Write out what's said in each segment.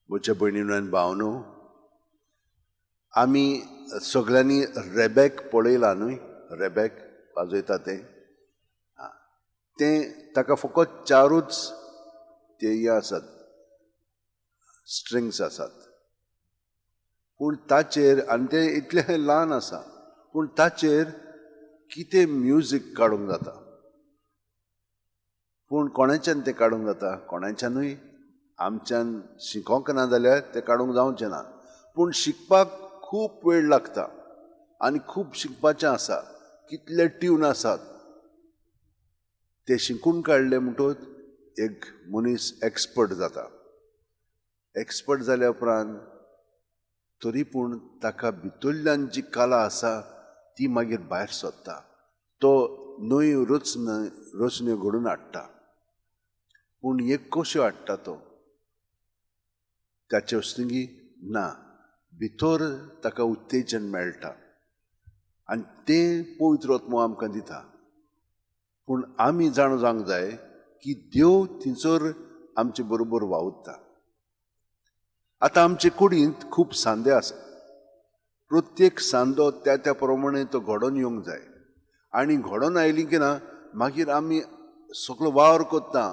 म्हज्या भयणीनो आनी भावनो, आमी सगळ्यांनी रेबॅक पळयला न्हय? रेबॅक वाजयता तें, तें ताका फकत चारूच ते हे आसात, स्ट्रिंग्स आसात. पूण ताचेर आनी तें इतलें ल्हान आसा, पूण ताचेर कितें म्युजीक काडूंक जाता. पूण कोणाच्यान तें काडूंक जाता? कोणाच्यानूय आमच्यान शिकोंक ना जाल्यार तें काडूंक जावचें ना. पूण शिकपाक खूब वेळ लागता आनी खूब शिकपाचें आसा. कितले ट्यून आसात ते शिकून काडले म्हणटकच एक मनीस एक्सपर्ट जाता. एक्सपर्ट जाल्या उपरांत तरी पूण ताका भितरल्यान जी कला आसा ती मागीर भायर सोदता. तो नव्यो रचण्यो घडोवन हाडटा. पूण एक कश्यो हाडटा तो ताचे वस्तुंगी ना, भितर ताका उत्तेजन मेळटा आनी तें पवित्र आत्मो आमकां दिता. पूण आमी जाणा जावंक जाय की देव थंयसर आमचे बरोबर वावुरता. आतां आमचे कुडींत खूब सांदे आसात. प्रत्येक सांदो त्या त्या प्रमाणे तो घडोवन येवंक जाय आनी घडोवन आयली की ना मागीर आमी सगळो वावर करता.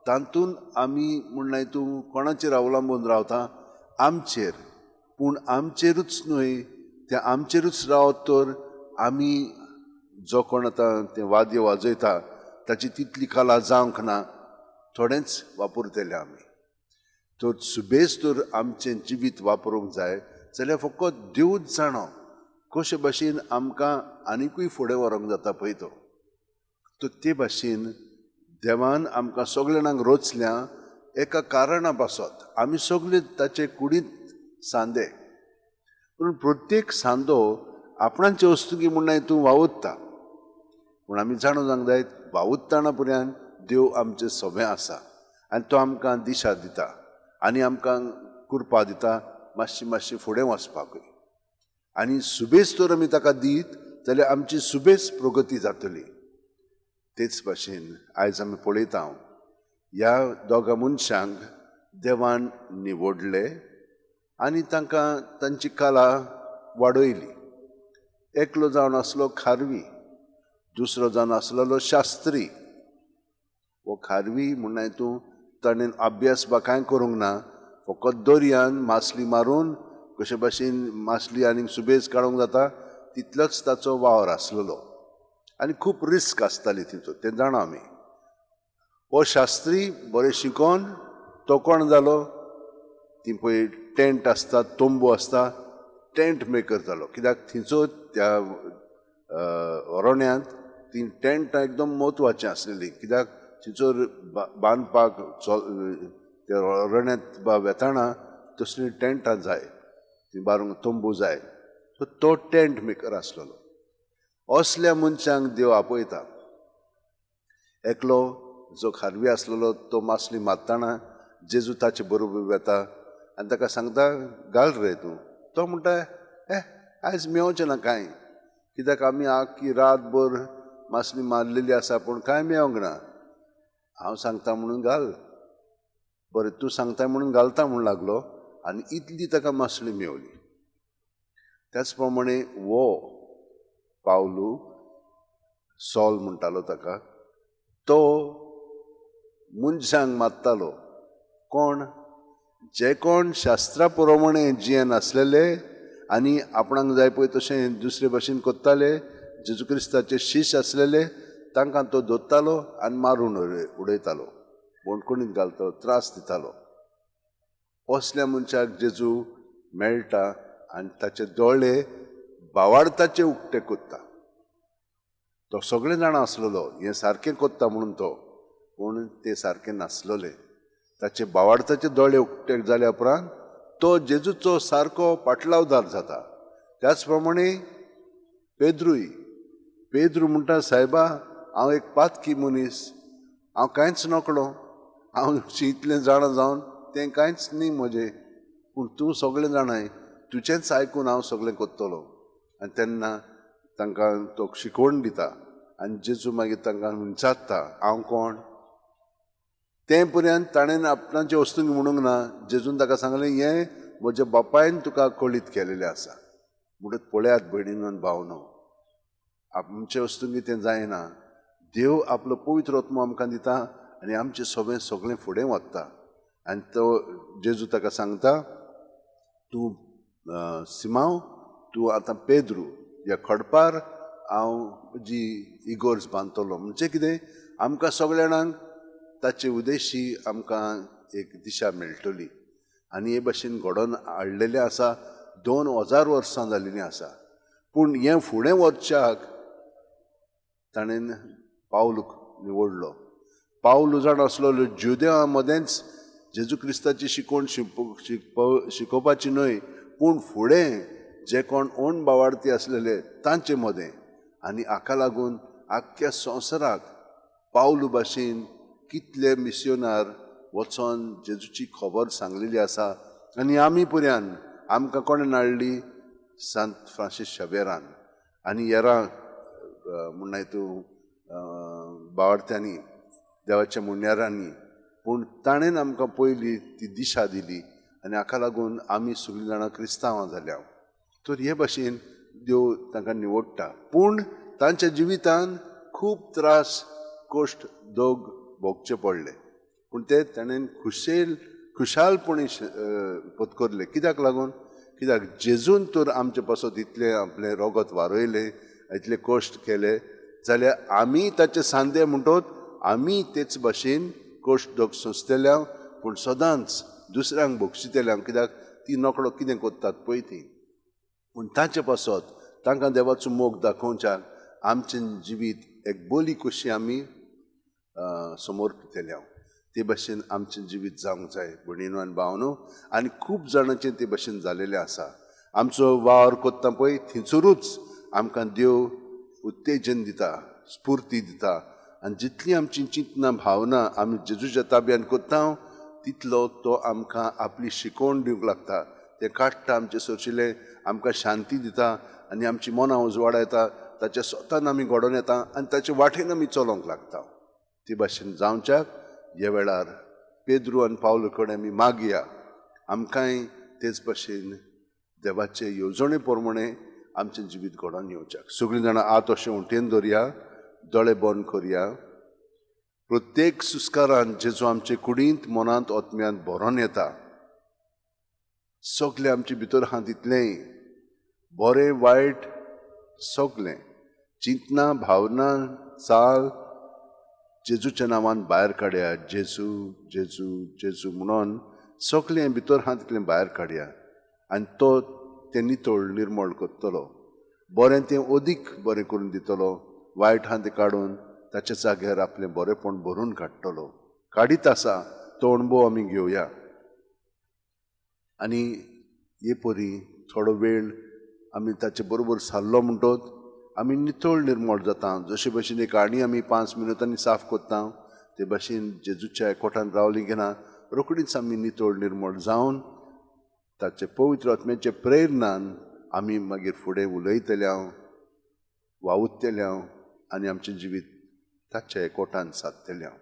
तातूंत आमी म्हणल्यार तूं कोणाचेर अवलंबून रावता? आमचेर. पूण आमचेरूच न्हय, तें आमचेरूच रावत तर आमी जो कोण आतां तें वाद्य वाजयता ताची तितली कला जावंक ना, थोडेंच वापरतले आमी. तर सुबेज तर आमचें जिवीत वापरूंक जाय जाल्यार फकत देवूच जाणो कशे भाशेन आमकां आनिकूय फुडें व्हरूंक जाता पळय तो. तर ते भाशेन देवान आमकां सगळे जाणांक रचल्या एका कारणा पासत. आमी सगळे ताचे कुडींत सांदे, पूण प्रत्येक सांदो आपणाचे वस्तुकी म्हणून तूं वावुरता. पूण आमी जाणा जावंक जाय वावुरतना पर्यंत देव आमचें सगळें आसा आनी तो आमकां दिशा दिता आनी आमकां कृपा दिता मातशी मातशी फुडें वचपाकूय. आनी सुबेज तर आमी ताका दीत जाल्यार आमची सुबेज प्रगती जातली. तेच भाशेन आयज आमी पळयता ह्या दोगां मनशांक देवान निवडले आनी तांकां तांची कला वाडयली. एकलो जावन आसलो खारवी, दुसरो जावन आसलेलो शास्त्री. हो खारवी म्हणल्यार तूं ताणें अभ्यास बा कांय करूंक ना, फकत दर्यान मासली मारून कशे भाशेन मासली आनीक सुबेज काडूंक जाता तितलोच ताचो वावर आसलेलो आनी खूब रिस्क आसताली तितूंत, तें जाणा आमी. हो शास्त्री बरें शिकोन तो कोण जालो? ती पळय टेंट आसता, तंबू आसता, टेंट मेकर जालो. कित्याक थंयचो त्या अरण्यांत ती टेंटां एकदम म्हत्वाचीं आसलेलीं. कित्याक थंयसर बांदपाक त्या अरण्यांत वेताना तसलीं टेंटां जाय, ती बारूंक तंबू जाय. सो तो टेंट मेकर आसलेलो. असल्या मनशांक देव आपयता. एकलो जो खारवी आसलेलो तो मासली मारतना जेजू ताचे बरोबर वेता आनी ताका सांगता घाल रे तूं. तो म्हणटा ए आयज मेवचें ना कांय, कित्याक आमी आख्खी रातभर मासली मारलेली आसा पूण कांय मेवंक ना. हांव सांगता म्हणून घाल. बरें तूं सांगता म्हणून घालता म्हूण लागलो आनी इतली ताका मासली मेवली. त्याच प्रमाणे वो पावलू सॉल म्हणटालो ताका, तो मनशांक मारतालो. कोण? जे कोण शास्त्रा प्रमाणे जियेन आसलेले आनी आपणाक जाय पळय तशें दुसरे भाशेन करताले, जेजू क्रिस्ताचे शिश्य आसलेले, तांकां तो दोत्तालो आनी मारून उडयतालो, बणकोणीत घालतालो, त्रास दितालो. असल्या मनशाक जेजू मेळटा आनी ताचे दोळे बावाडताचे उक्ते कोत्ता. तो सगळे जाणां आसलेलो हें सारकें कोत्ता म्हणून तो, पूण तें सारकें नासलेलें. ताचे बावाडताचे दोळे उक्ते जाल्या उपरांत तो जेजूचो सारको पाटलावदार जाता. त्याच प्रमाणे पेद्रूय, पेद्रू म्हणटा सायबा हांव एक पातकी मनीस, हांव कांयच नकळो, हांव इतलें जाणा जावन तें कांयच न्ही म्हजें, पूण तूं सगळें जाणाय, तुजेंच आयकून हांव सगळें करतलो. आनी तेन्ना तांकां तो शिकवण दिता आनी जेजू मागीर तांकां विचारता हांव कोण? तें पर्यंत ताणें आपणाचे वस्तूंक म्हणूंक ना. जेजून ताका सांगलें, हें म्हज्या बापायन तुका कळीत केलेलें आसा. म्हणटच पळयात भयणीनो आनी भावनो, आमचे वस्तूंक तें जायना. देव आपलो पवित्र आत्मो आमकां दिता आनी आमचें सगळें सगळें फुडें वता. आनी तो जेजू ताका सांगता, तूं सिमांव, तूं आतां पेद्रू, ह्या खडपार हांव म्हजी इगोर्ज बांदतलो. म्हणजे कितें, आमकां सगल्या जाणांक ताचे उद्देशी आमकां एक दिशा मेळटली. आनी हे भशेन घडोवन हाडलेलें आसा, 2000 वर्सां जाल्लीं आसा. पूण हें फुडें वचच्याक ताणें पावलूक निवडलो. पावलू जाण आसलो जुदेवा मदेंच जेजू क्रिस्ताची शिकवण शिकोवपाची न्हय, पूण फुडें जे कोण ओण बावाडती आसलेले तांचे मदें. आनी हाका लागून आख्ख्या संवसाराक पावलू भाशेन कितले मिसियोनार वचोन जेजूची खबर सांगलेली आसा. आनी आमी पर्यान आमकां कोणें हाडली? सांत फ्रांसीस शावेरान आनी हेरां म्हणनाय तूं बावाडत्यांनी, देवाच्या मुण्यारांनी. पूण ताणें आमकां पयली ती दिशा दिली आनी हाका लागून आमी सगळीं जाणां क्रिस्तांवां जाल्या. तर हे भाशेन देव तांकां निवडटा. पूण तांच्या जिवितान खूब त्रास, कश्ट, दोग भोगचे पडले, पूण ते ताणें खुशालपणी पत्करले. कित्याक लागून? कित्याक जेजून तर आमचे पासत इतलें आपलें रोगत वारयलें, इतले कश्ट केले, जाल्यार आमी ताचे सांदे म्हणटोच आमी तेच भाशेन कश्ट दोग सोंसतले, पूण सदांच दुसऱ्यांक बक्षितले. कित्याक ती नकळो कितें करतात पळय ती. पूण ताचे पासत तांकां देवाचो मोग दाखोवच्याक आमचें जिवीत एक बोली कशी आमी समर्पितले. ते भाशेन आमचें जिवीत जावंक जाय भयणीनो आनी भावनो. आनी खूब जाणांचें ते भाशेन जालेलें आसा. आमचो वावर करता पळय थंयसरूच आमकां देव उत्तेजन दिता, स्फुर्ती दिता. आनी जितली आमची चिंतना भावना आमी जेजूच्या ताब्यान करता तितलो तो आमकां आपली शिकवण दिवंक लागता. तें काडटा आमचें सोरशिलें, आमकां शांती दिता आनी आमची मनां उजवाडायता. ताच्या स्वतान आमी घडोवन येता आनी ताचे वाटेन आमी चलोवंक लागता. ते भाशेन जावच्याक ह्या वेळार पेद्रू आनी पावलू कडेन आमी मागया, आमकांय तेच भाशेन देवाचे येवजणे प्रमाणे आमचें जिवीत घडोवन येवच्याक. सगळीं जाणां आत अशें उटेन दवरया, दोळे बंद करया. प्रत्येक सुस्कारान जेजू आमचे कुडींत, मनांत, आत्म्यांत भरोन येता. सगलें आमचे भितर आहा तितलेंय बरें वायट सगलें चिंतना, भावना, चाल जेजूच्या नांवान भायर काडया. जेजू जेजू जेजू म्हणून सगलें भितर आहा तितलें भायर काडया आनी तो तें नितळ निर्मळ करतलो. बरें तें अदीक बरें करून दितलो, वायट आहा तें काडून ताच्या जाग्यार आपलें बरेंपण भरून काडटलो. काडीत आसा तो अणभव आमी घेवया. आनी हे परी थोडो वेळ आमी ताचे बरोबर सारलो म्हणटोच आमी नितळ निर्मळ जाता. जशे भशेन एक आणी आमी 5 मिनटांनी साफ करता, ते भशेन जेजूच्या एकवटान रावली की ना रोखडीच आमी नितळ निर्मळ जावन ताचे पवित्र आत्म्याचे प्रेरणान आमी मागीर फुडें उलयतले हांव, वावुरतले हांव आनी आमचें जिवीत ताच्या एकवटान सादतलें हांव.